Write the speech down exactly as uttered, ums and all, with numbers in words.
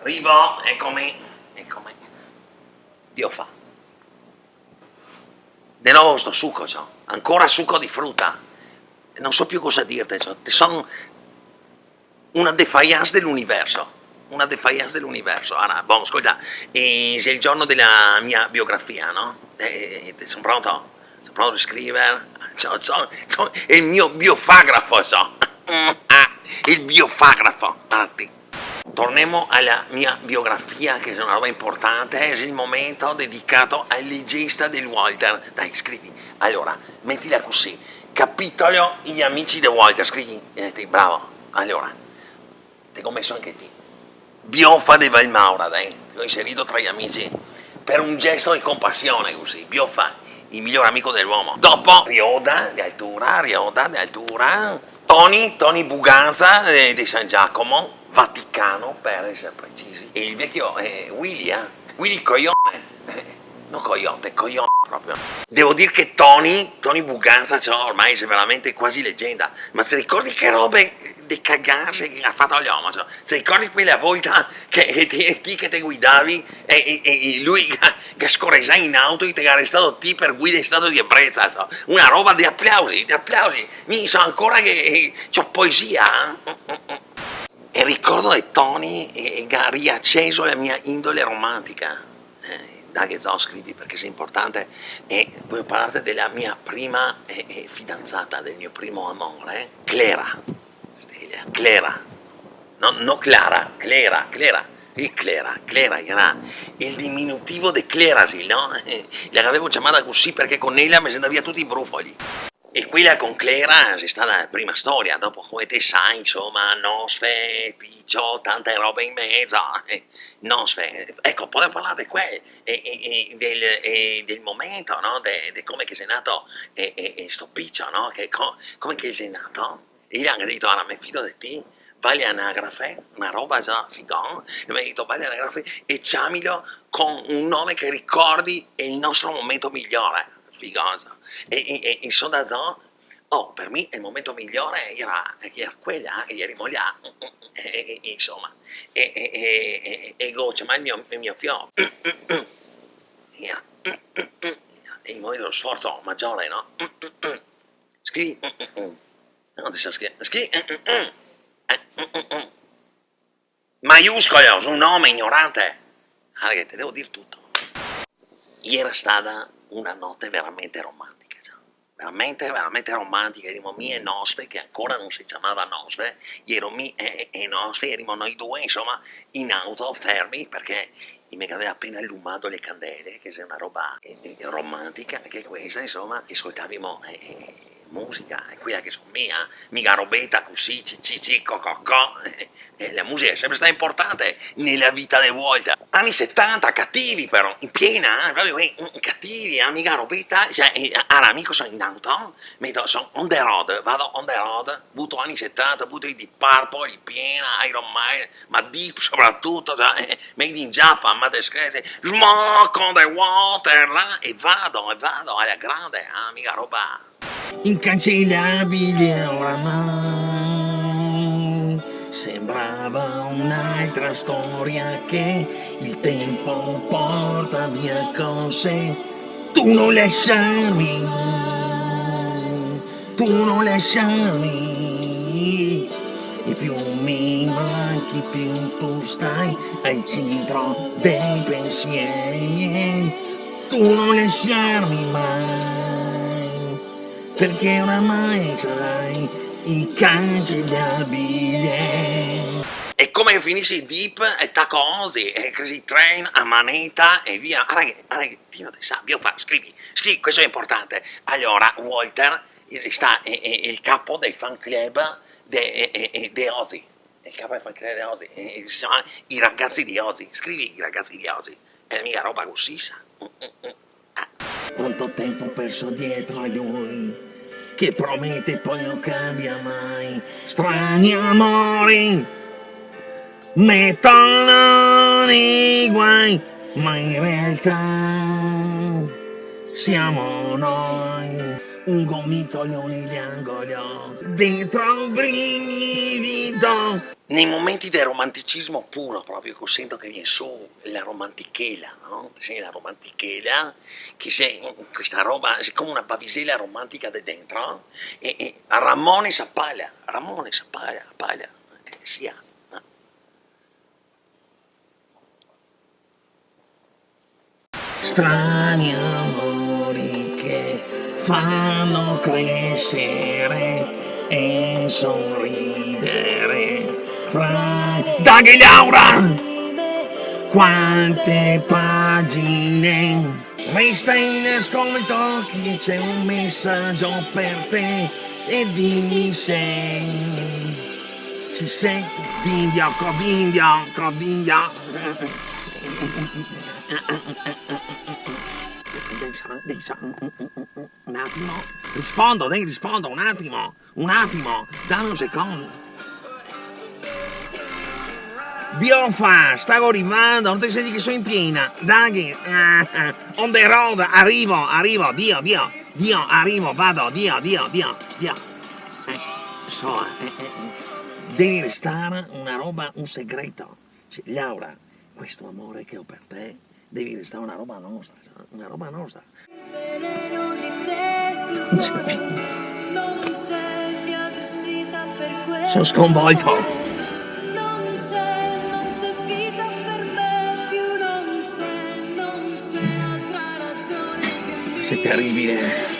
Rivo, ecome, ecome. Dio fa. De novo sto suco, ciò. Ancora suco di fruta. No so più cosa dirte, ciò. Te son una defiance de l'universo. Una defiance de l'universo. Ara, bon, scolta, eh, xe el giorno de la mia biografia, no? Eh, eh, eh, son pronto? Son pronto a scriver? Ciò, ciò, ciò, el mio biofagrafo, ciò. El biofagrafo, ara ti. Tornemo a la mia biografia, che xe una roba inportante, eh, xe el momento dedicà al legista del Walter. Dai, scrivi. Alora, metila cusì. Capitolo: i amici de Walter. Scrivi, eh, ti, bravo. Alora, te go meso anche ti. Biofa de Valmaura, dai. Te go inserì tra i amici. Per un gesto de compasion, cusì. Biofa, el miglior amico de l'omo. Dopo, Rioda de Altura, Rioda de Altura. Toni, Toni Buganza, eh, de San Giacomo, Vaticano, per eser precisi. E el vecio, eh, Willy, eh? Willy Coione. Eh, no coiote, coione proprio. Devo dir che Toni, Toni Buganza, ciò, ormai xe veramente quasi legenda. Ma te ricordi che robe de cagarse che ga fato l'omo, ciò? Te ricordi quela volta che, che ti, ti che te guidavi e, e, e, e lu che, che scoresà in auto e te ga arestà ti per guida in stato de ebreza, ciò? Una roba de aplausi, de aplausi. Mi so ancora che, eh, ciò, poesia, eh? E ricordo de Toni, eh, che ga riaceso la mia indole romantica. Eh, dai che zo, scrivi, perché xe inportante. E vojo parlate de la mia prima, eh, eh, fidanzata, del mio primo amore, eh? Clera. Stela, Clera. No, no Clara, Clera, Clera. E Clera, Clera, iera el diminutivo de Clerasil, no? La gavevo ciamada cusì perché con ela me xe ndà via tuti i brufoli. E quela con Clera xe stata la prima storia, dopo, come te sa, insoma, nosfe, picio, tante robe in mezo, eh, nosfe. Eco, podemo parlar de quel, e, e, e del, e del momento, no? De, de come che xe nato, e, e, e sto picio, no? Che co-, come che xe nato? E i ghe ga dito: "Ara, me fido de ti, va a l'anagrafe", una roba za figon, e me ga dito: "Va a l'anagrafe e ciamilo con un nome che ricordi el nostro momento migliore", figon, za. E, e, e, insoma, za, oh, per mi el momento migliore iera, iera quela, eh, che ierimo là, e, e, e, insoma, e, e, e, e, e go ciamà el mio, el mio fiol. Iera, e el momento de sforzo magiore, no? Scrivi, mm, mm, mm. No, te sa scrivi, scrivi, mm, mm, mm. Eh, mm, mm, mm. Maiuscolo, so un omo ignorante. Ara che te devo dir tuto. Iera stata una note veramente romantica, sa. Veramente, veramente romantica. Ierimo mi e nosfe, che ancora no se ciamava nosfe, ierimo mi e, e, e nosfe, ierimo noi due, insoma, in auto, fermi, perché i me gaveva apena lumà le candele, che xe una roba, eh, eh, romantica, anche questa, insoma, che scoltavimo, eh, eh, musica, e quela che so mi, eh, miga robeta cusì, ci, ci, ci, co, co, co, eh, eh, la musica xe sempre stata inportante nela vita de Walter. Ani setanta, cativi però, in piena, eh, proprio, eh, mm, cativi, eh, miga robeta, cioè, eh, ara mi co so in auto, meto, so on the road, vado on the road, buto ani setanta, buto i Deep Purple, in piena, Iron Maiden, ma Deep sopratuto, sa, eh, Made in Japan, ma te scherzi, smoke on the water, là, e vado, e vado, ala grande, ah, miga roba incancellabile oramai, sembrava un'altra storia che il tempo porta via con sé. Tu non lasciarmi, tu non lasciarmi, e più mi manchi, più tu stai al centro dei pensieri miei. Tu non lasciarmi mai, perché oramai sarai incancellabile. E come che finisi Deep, e taco Ozzy, e Crazy Train, a maneta, e via. Ara che, ara che, ti no te sa, via, fa, scrivi, scrivi, questo xe inportante. Alora, Walter, el sta, xe, xe, xe el capo del fan club de, xe, xe, xe de Ozzy. El capo del fan club de Ozzy, xe, xe, se ciama I ragazzi di Ozzy. Scrivi I ragazzi di Ozzy. Xe miga roba cusì, sa. Mm, mm, mm. Ah. Quanto tempo perso dietro a lui, che promette e poi non cambia mai. Strani amori mettono nei guai, ma in realtà siamo noi. Un gomito, gli uli, gli angoli, dentro un brivido. Nei momenti del romanticismo puro, proprio, che sento che vien su la romantichela, no? Sì, la romantichela, che xe questa roba, xe come una bavisela romantica de dentro, e, e a Ramone sa pala, Ramone sa pala, pala, eh, sì, ah. Strani amori che fanno crescere e sorridere fra... Daghe, Laura! Quante pagine. Resta in ascolto che c'è un messaggio per te e dimmi se ci sei. Codindia, codindia, codindia. Pensa, pensa. Un atimo. Rispondo, dai, rispondo, un atimo. Un atimo. Dame un secondo. Biofa, stavo rivando, no te senti che so in piena? Dai. On the road, arrivo, arrivo, dio, dio, dio, arrivo, vado, dio, dio, dio, dio. Eh, so, eh, eh, eh. Devi restare una roba, un segreto. Sì, Laura, questo amore che ho per te devi restare una roba nostra, sa? Una roba nostra. Sono sconvolto. Sei terribile.